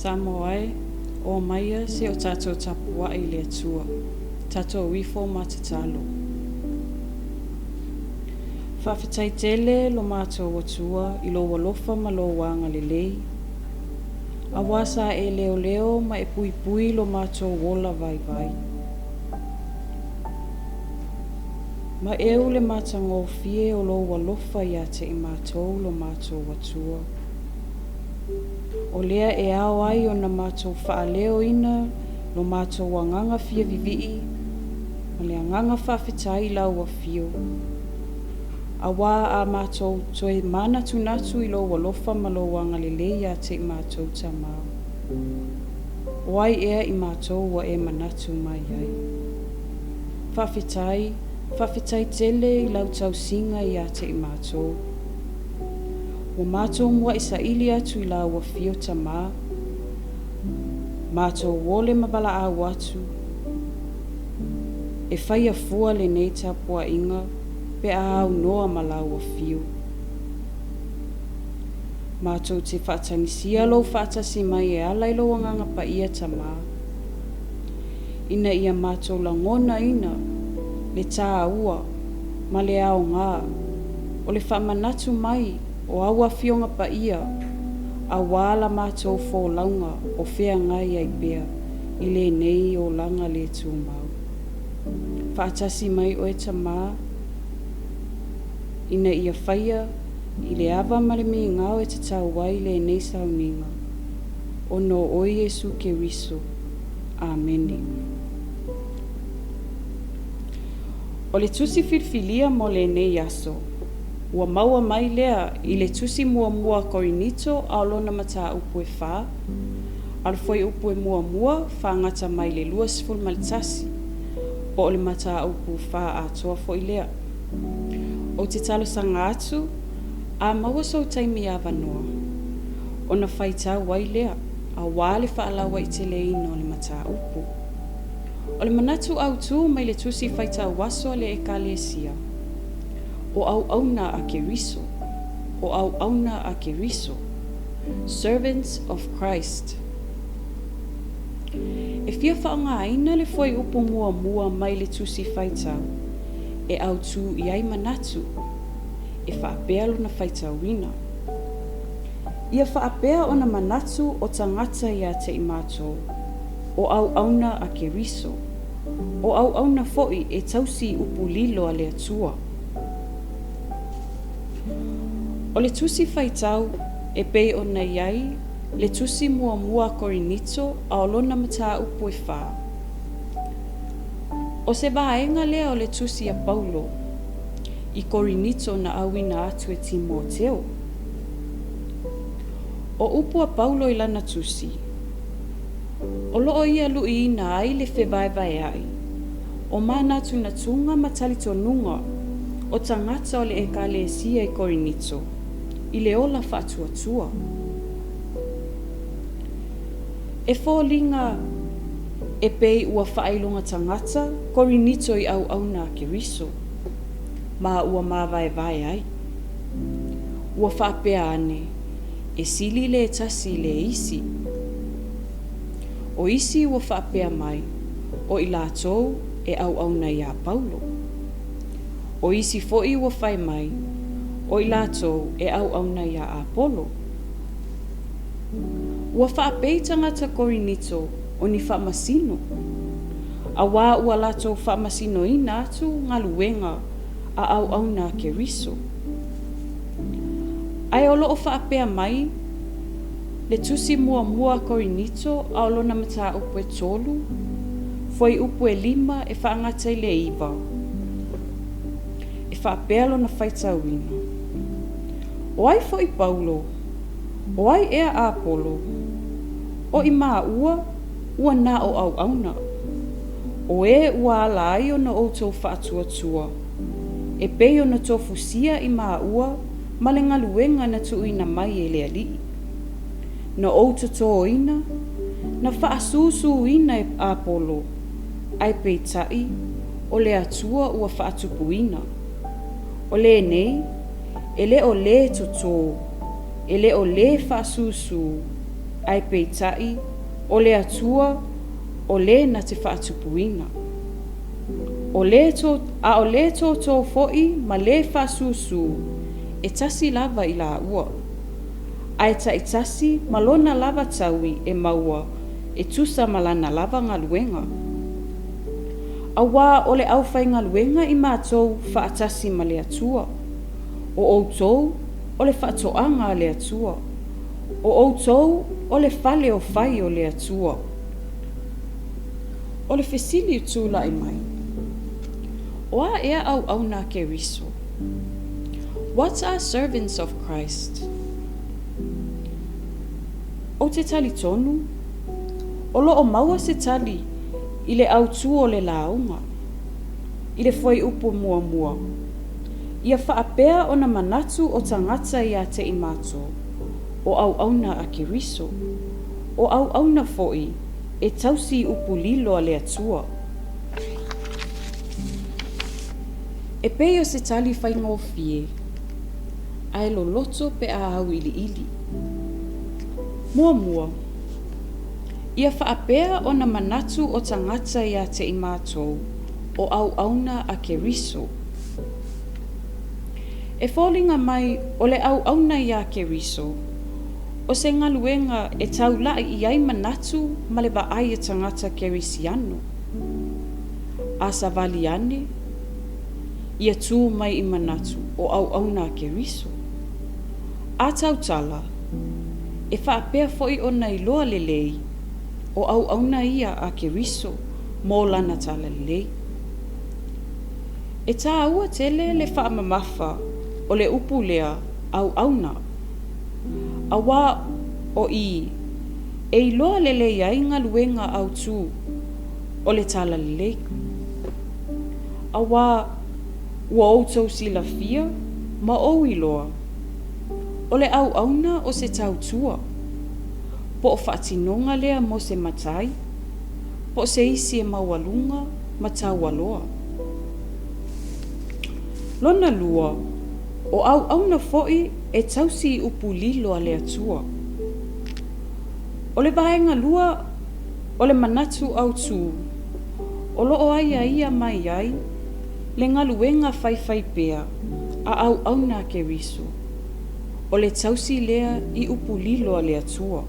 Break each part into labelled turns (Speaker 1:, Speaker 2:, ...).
Speaker 1: Samoa e, omaia se o tatou tapuaʻi i le Atua. Tatou ifo ma tatalo. Faafetai tele lo matou Atua i lou alofa ma lou agalelei, auā sa e leoleo ma e puipui lo matou ola vaivai. Ma eu le matagofie o lou alofa iā te i matou lo matou Atua. O lea e ao ai ona matou faaleoina lo matou agaga fia vivii ma le agaga faafetai i lau Afio, auā a matou toe manatunatu i lou alofa ma lou agalelei iā te i matou Tamā. O ai ea i matou ua e manatu mai ai? Faafetai, faafetai tele i lau tausiga iā te i matou. Ua matou muaʻi saili atu i lau Afio Tamā, matou ole ma valaau atu, e faia fua lenei tapuaiga pe a aunoa ma lau Afio. Matou te faatagisia lou faatasi mai e ala i lou Agaga Paia Tamā, ina ia matou lagonaina le tāua ma le aoga o le faamanatu mai o au Afioga Paia auā la matou folauga o feagai ai pea i lenei olaga le tumau. Faatasi mai oe Tamā ina ia faia i le ava ma le migao e tatau ai lenei sauniga, ona o oe Iesu Keriso. Amene. O le tusi filifilia mo lenei aso, ua maua mai lea i le tusi muamua a Korinito a o lona mataupu e fa, a o le fuaiupu e muamua faagata mai le 21, po o le mataupu fa atoa foi lea. Ou te talosaga atu, a maua sou taimi avanoa, ona faitau ai lea, auā le faalauaiteleina o le mataupu. O le manatu autū mai le tusi faitau aso a le Ekalesia, o auauna a Keriso, o auauna a Keriso, Servants of Christ. E fia faaaogaina le fuaiupu muamua mai le tusi faitau e autū i ai manatu e faapea lona faitauina. Ia faapea ona manatu o tagata iā te i matou, o auauna a Keriso, o auauna foi e tausi i upu lilo a le Atua. O le tusi faitau e pei ona i ai le tusi muamua a Korinito a o lona mataupu e fa. O se vaega lea o le tusi a Paulo i Korinito na auina atu e Timoteo. O upu a Paulo i lana tusi, o lo o ia luiina ai le fevaevaeaʻi o manatunatuga ma talitonuga o tagata o le Ekalesia i Korinito i le ola faatuatua. E foliga e pei ua faailoga tagata Korinito i auauna a Keriso, ma ua mavaevae ai. Ua faapea ane, e sili le tasi i le isi. O isi ua faapea mai, o i latou e auauna iā Paulo. O isi foi ua fai mai, o i latou e auauna iā Apolo. Ua faapei tagata Korinito o ni faamasino, auā ua latou faamasinoina atu galuega a auauna a Keriso. Ae o lo o faapea mai le tusi muamua a Korinito a o lona mataupu e tolu, fuaiupu e lima e faagata i le iva, e faapea lona faitauina, O ai foi Paulo? O ai ea Apolo? O i māua, ua na o auauna. O e ua ala ai ona outou faatuatua, e pei ona tofusia i māua ma le galuega na tuuina mai e le Alii. Na ou totōina, na faasūsūina e Apolo, ae peitai, o le Atua ua faatupuina. O lenei, e le o lē totō, e le o lē faasūsū, Ae peitai, o le Atua o lē na te faatupuina. O lē to, a o lē tōtō foi ma lē faasūsū, e tasi lava i laua. Ae taitasi ma lona lava taui e maua e tusa ma lana lava galuega. Auā o le aufaigaluega i matou faatasi ma le Atua. O outou o le faatoaga a le Atua. O outou o le fale o fai o le Atua. O le fesili e tulai mai, O a ea auauna a Keriso? What are servants of Christ? Ou te talitonu, o lo o maua se tali i le autū o le lauga, i le fuaiupu muamua, ia faapea ona manatu o tagata iā te i matou, o auauna a Keriso, o auauna foi e tausi i upu lilo a le Atua. E pei o se tali faigofie, ae loloto pe a auiliili. Muamua, ia faapea ona manatu o tagata iā te i matou, o auauna a Keriso. E foliga mai o le auauna iā Keriso, o se galuega e taulaʻi i ai manatu ma le vaai a tagata Kerisiano. A savali ane, ia tū mai i manatu o auauna a Keriso. A tautala, e faapea foi ona iloa lelei o auauna ia a Keriso mo lana talalelei. E tāua tele le faamamafa o le upu lea auauna, auā o i e iloa lelei ai galuega autū o le talalelei. Auā ua outou silafia ma ou iloa, o le auauna o se tautua, po o faatinoga lea mo se matai, po o se isi e maualuga ma taualoa. Lona lua, o auauna foi e tausi i upu lilo a le Atua. O le vaega lua o le manatu autū, o lo o aiaia mai ai le galuega faifaipea a auauna a Keriso, o le tausi lea i upu lilo a le Atua.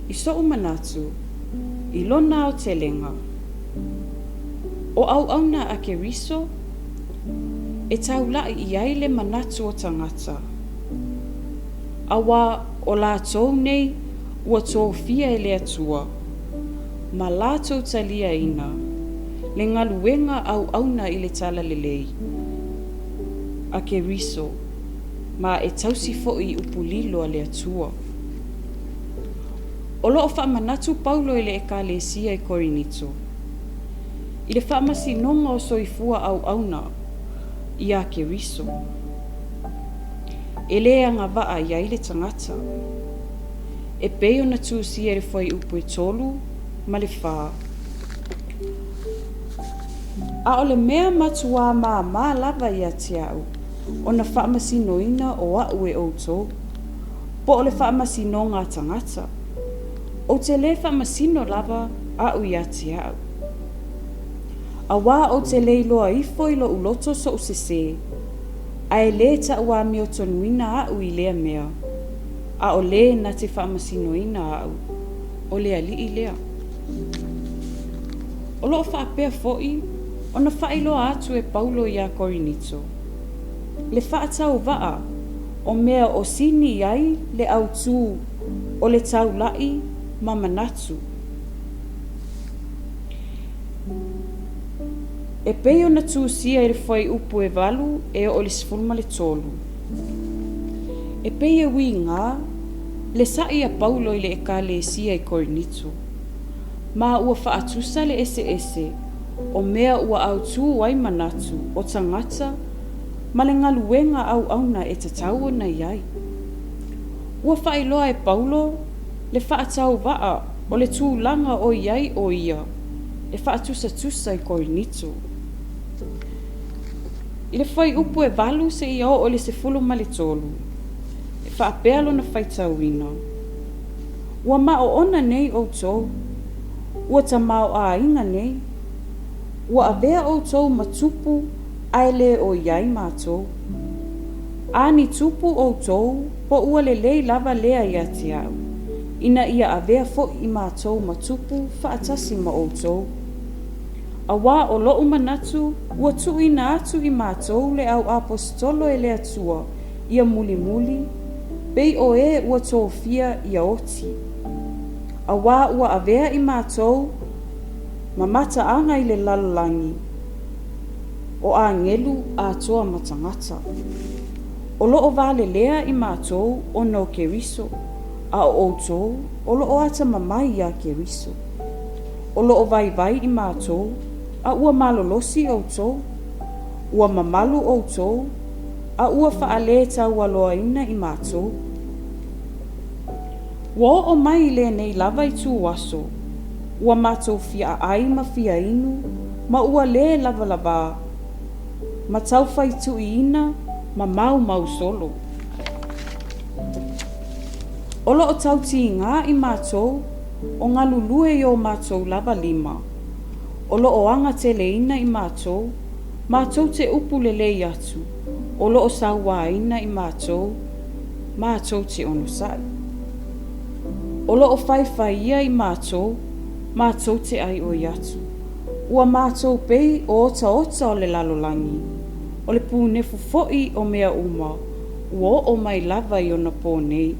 Speaker 1: I soʻu manatu, i lona aotelega, o auauna a Keriso e taulaʻi i ai le manatu o tagata, auā o latou nei ua tofia e le Atua ma latou taliaina le galuega auauna i le talalelei a Keriso ma e tausi foi i upu lilo a le Atua. O lo o faamanatu Paulo i le Ekalesia i Korinito, i le faamasinoga o soifua auauna iā Keriso, e lē agavaa i ai le tagata, e pei ona tusia i le fuaiupu e tolu ma le fā. A o le mea matuā māmā lava ia te a'u ona faamasinoina o a'u e outou, po o le faamasinoga a tagata, ou te lē faamasino lava a'u ia te a'u. Auā ou te lē iloa ifo i loʻu loto soʻu sesē, a e lē taʻu amiotonuina aʻu i lea mea, a o lē na te faamasinoina aʻu, o le Alii lea. O lo o faapea foi ona faailoa atu e Paulo iā Korinito, le faatauvaa o mea o sini ai le autū o le taulaʻi ma manatu. E pei ona tusia i le fuaiupu e valu e oo i le 13. E pei e uigā le saʻi a Paulo i le Ekalesia i Korinito, ma ua faatusa le eseese o mea ua autū ai manatu o tagata ma le galuega auauna e tatau ona i ai. Ua faailoa e Paulo le faatauvaa o le tulaga o i ai o ia e faatusatusa i Korinito. I le fuaiupu e valu seia oo i le 13, e faapea lona faitauina. Ua maoona nei ʻoutou, ua tamaoaiga nei. Ua avea ʻoutou ma tupu ae lē ʻoi ai mātou. A ni tupu ʻoutou po ua lelei lava lea iā te a'u, ina ia avea foʻi i mātou ma tupu faatasi ma ʻoutou. Auā ʻo loʻu manatu ua tuuina atu i mātou le au aposetolo e le Atua ia mulimuli, pei o ē ua tofia ia oti. Auā ua avea i mātou ma mataaga i le lalolagi o āgelu atoa ma tagata. O loo valelea i mātou ona o Keriso, a o ʻoutou o loo atamamai iā Keriso. O loo waiwai i mātou, a ua malolosi ʻoutou. Ua mamalu ʻoutou, a ua faalētaualoaina i mātou. Ua oo mai i lenei lava ituaso, ua matou fia ʻai ma fia inu, ma ua lē lavalavā, ma taufaituiina ma maumau solo. O loo tautīgā i matou o galulue i o matou lava lima, o loo agateleina i matou, matou te upu lelei atu, o loo sauāina i matou, mātou te onosai. O loo whaiwhaia i mātou, mātou te ai oi atu. Ua mātou pei o otaota o le lalolagi, o le pūnefu foʻi o mea uma, ua oo mai lava i ona pō nei.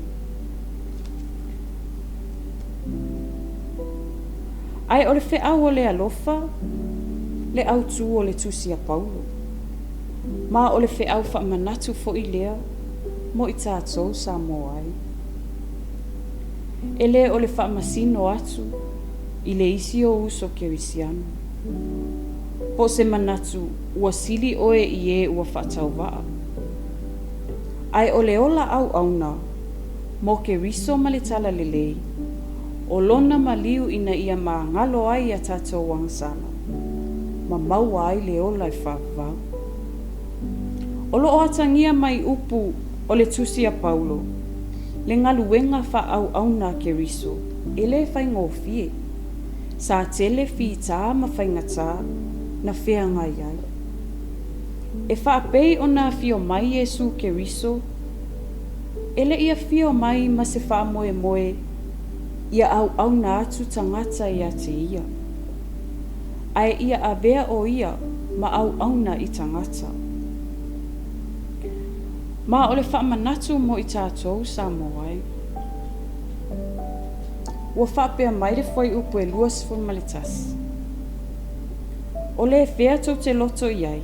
Speaker 1: Ae o le feʻau o le alofa, le autū o le Tusi a Paulo. Ma o le feʻau faamanatu foʻi lea, mo i tātou Samoa ai. E lē o le faamasino atu i le isi o uso Kerisiano. Po o se manatu ua sili ʻoe i ē ua faatauvaa. Ae o le ola auauna mo Keriso ma le Talalelei, o lona maliu ina ia māgalo ai iā tātou agasala, ma maua ai le ola e faavavau. O loo atagia mai upu o le Tusi a Paulo, le galuega faaauauna a Keriso, e lē faigofie. Sa tele fitā ma faigatā na feagai ai. E faapei ona afio mai Iesū Keriso, e leʻi afio mai ma se faamoemoe ia auauna atu tagata iā te ia. Ae ia avea ʻo ia ma auauna i tagata. Ma o le faamanatu mo i tātou Samoa e. Ua faapea mai le fuaiupu e 21. O lē fea tou te loto i ai?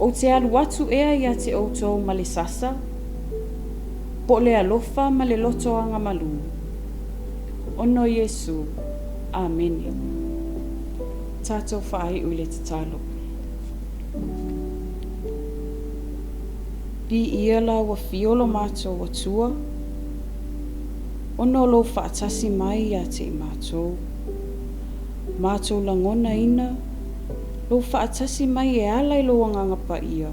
Speaker 1: Ou te alu atu ea iā te ʻoutou ma le sasa, po o le alofa ma le loto agamalū? Ono Iesū. Āmene. Tātou faaiu i le tatalo. Viia la ua fio lo mātou Atua, ona o lou faatasi mai iā te i mātou. Mātou lagonaina lou faatasi mai e ala i lou Agaga Paia,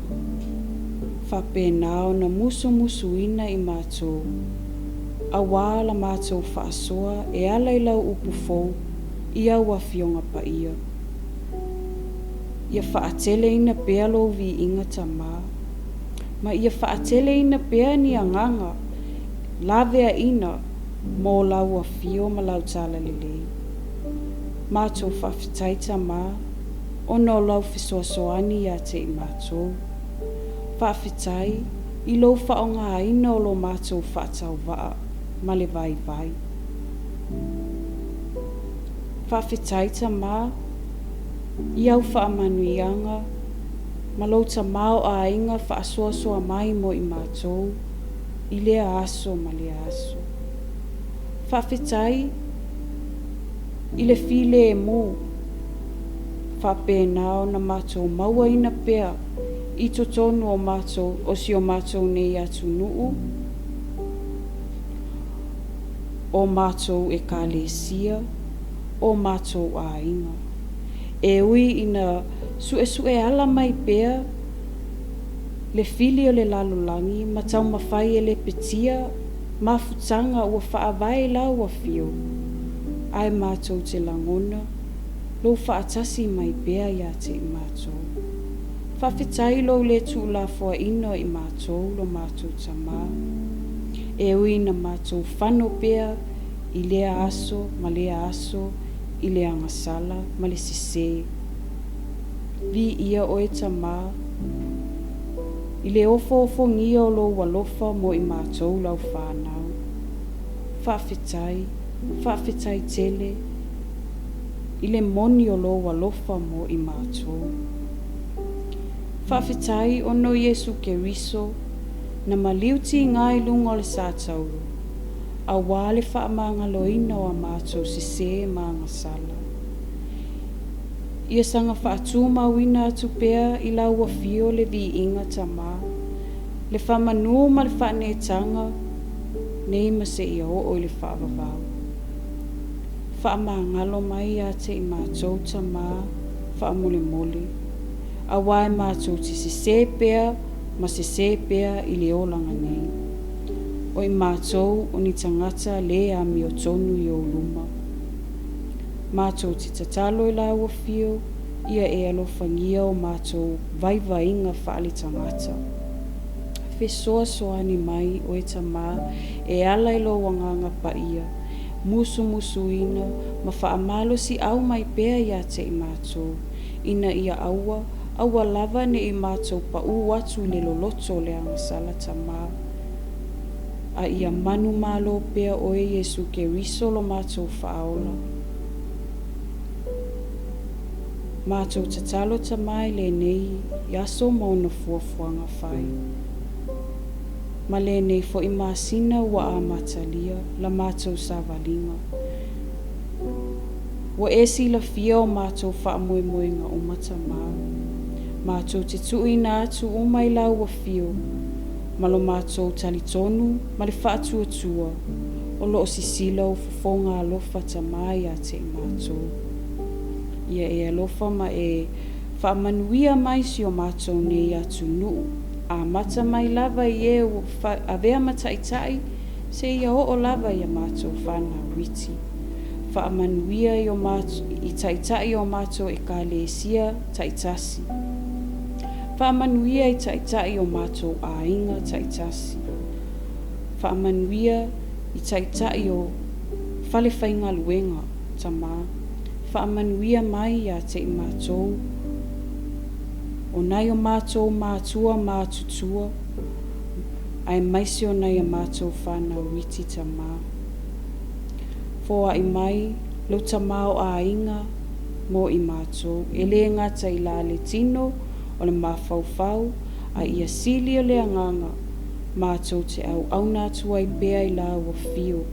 Speaker 1: faapena ona musumusuina i mātou, auā la mātou faasoa e ala i lau upu fou i au Afioga Paia. Ia faateleina pea lou viiga Tamā, ma ia faateleina pea ni agaga laveaina mo lau Afio ma lau Talalelei. Mātou faafetai Tamā, ona o lau fesoasoani iā te i mātou. Faafetai i lou faaaogaina o lo mātou faatauvaa ma le vaivai. Faafetai Tamā i au faamanuiaga ma lou tamaoaiga faasoasoa mai mo i mātou i lea aso ma lea aso. Faafetai i le filemu faapena ona matou mauaina pea i totonu o matou o si o matou nei atunuu, o matou Ekalesia, o matou aiga. E ui ina suesue ala mai pea le fili o le lalolagi ma taumafai e lepetia. mafutaga ua faavae i Lau Afio, ae matou te lagona Lou faatasi mai pea ia te i matou. Faafetai i Lou le tuulafoaina o i matou, lo matou Tama. E ui ina matou fano pea i lea aso ma lea aso i le agasala ma le sesē. Viia Oe Tama i le ofoofogia o Lou alofa mo i matou Lau fanau. Faafetai, faafetai tele i le moni o Lou alofa mo i matou. Faafetai ona o Iesu Keriso na maliu tiga i luga o le satauro, auā le faamagaloina o a matou sesē ma agasala. Ia saga faatumauina atu pea i Lau Afio le viiga Tama, le faamanu ma le faaneetaga nei ma seia oo i le faavavau. Faamagalo mai ia te i matou Tama faamolemole, auā e matou te sesē pea ma sesē pea i le olaga nei. O i matou o ni tagata lē amiotonu i ou luma. Matou te tatalo i Lau Afio ia e alofagia o matou vaivaiga faaletagata. Fesoasoani mai Oe Tama e ala i Lou Agaga Paia, musumusuina ma faamalosiau mai pea ia te i matou, ina ia aua, aua lava ne i matou paū atu i le loloto o le agasala Tama, a ia manumalo pea Oe Iesu Keriso lo matou Faaola. Matou tatalo Tama i lenei aso ma ona fuafuaga fai. Ma lenei foi masina ua amatalia la matou savaliga. Ua e silafia o matou faamoemoega uma Tama. Matou te tuuina atu uma i Lau Afio ma lo matou talitonu ma le faatuatua o lo o sisila ou fofoga alofa Tama ia te i matou. Ia e alofa ma e faamanuia mai si o matou nei atunuu, amata mai lava i e ua avea ma taitai seia oo lava i a matou fanau iti. Faamanuia i, o matou, i taitai o matou ekalesia taitasi. Faamanuia i taitai o matou aiga taitasi. Faamanuia i taitai o fale faigaluega, Tama. Faamanuia mai ia te i matou, o nai o matou matua matutua, aemaise o nai a matou fanau iti, Tama. Foai mai Lou tamaoaiga mo i matou, e lē gata i la le tino o le mafaufau, a ia sili o le agaga, matou te auauna atu ai pea i Lau Afio,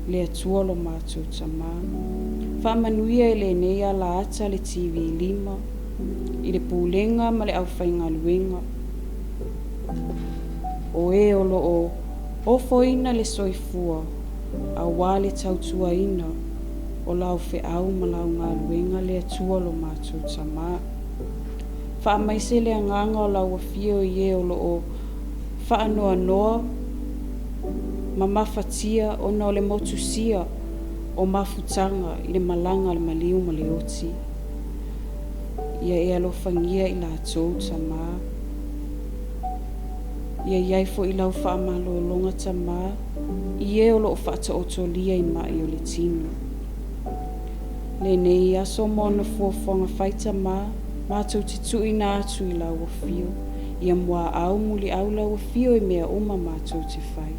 Speaker 1: le Atua lo matou Tama. Faamanuia i lenei alaata le TV 5, i le pulega ma le aufaigaluega, o e o lo o ofoina le soifua auā le tautuaina o Lau feau ma Lau galuega, le Atua lo matou Tama. Faamaise le agaga o Lau Afio i e o lo o faanoanoa ma mafatia ona o le motusia o mafutaga i le malaga a le maliu ma le oti. Ia e alofagia i latou, Tama. Ia i ai foi Lau faamalologa, Tama, i e o lo o faataotolia i mai o le tino. Lenei aso ma ona fuafuaga fai, Tama, matou te tuuina atu i Lau Afio. Ia muaau muliau Lau Afio i mea uma matou te fai.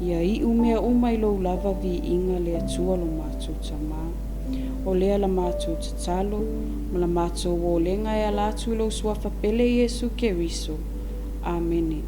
Speaker 1: Ia iu mea uma i Lou lava viiga, le Atua lo matou Tama. O lea la matou tatalo ma la matou olega e ala atu i Lou Suafa pele Iesu Keriso. Amene.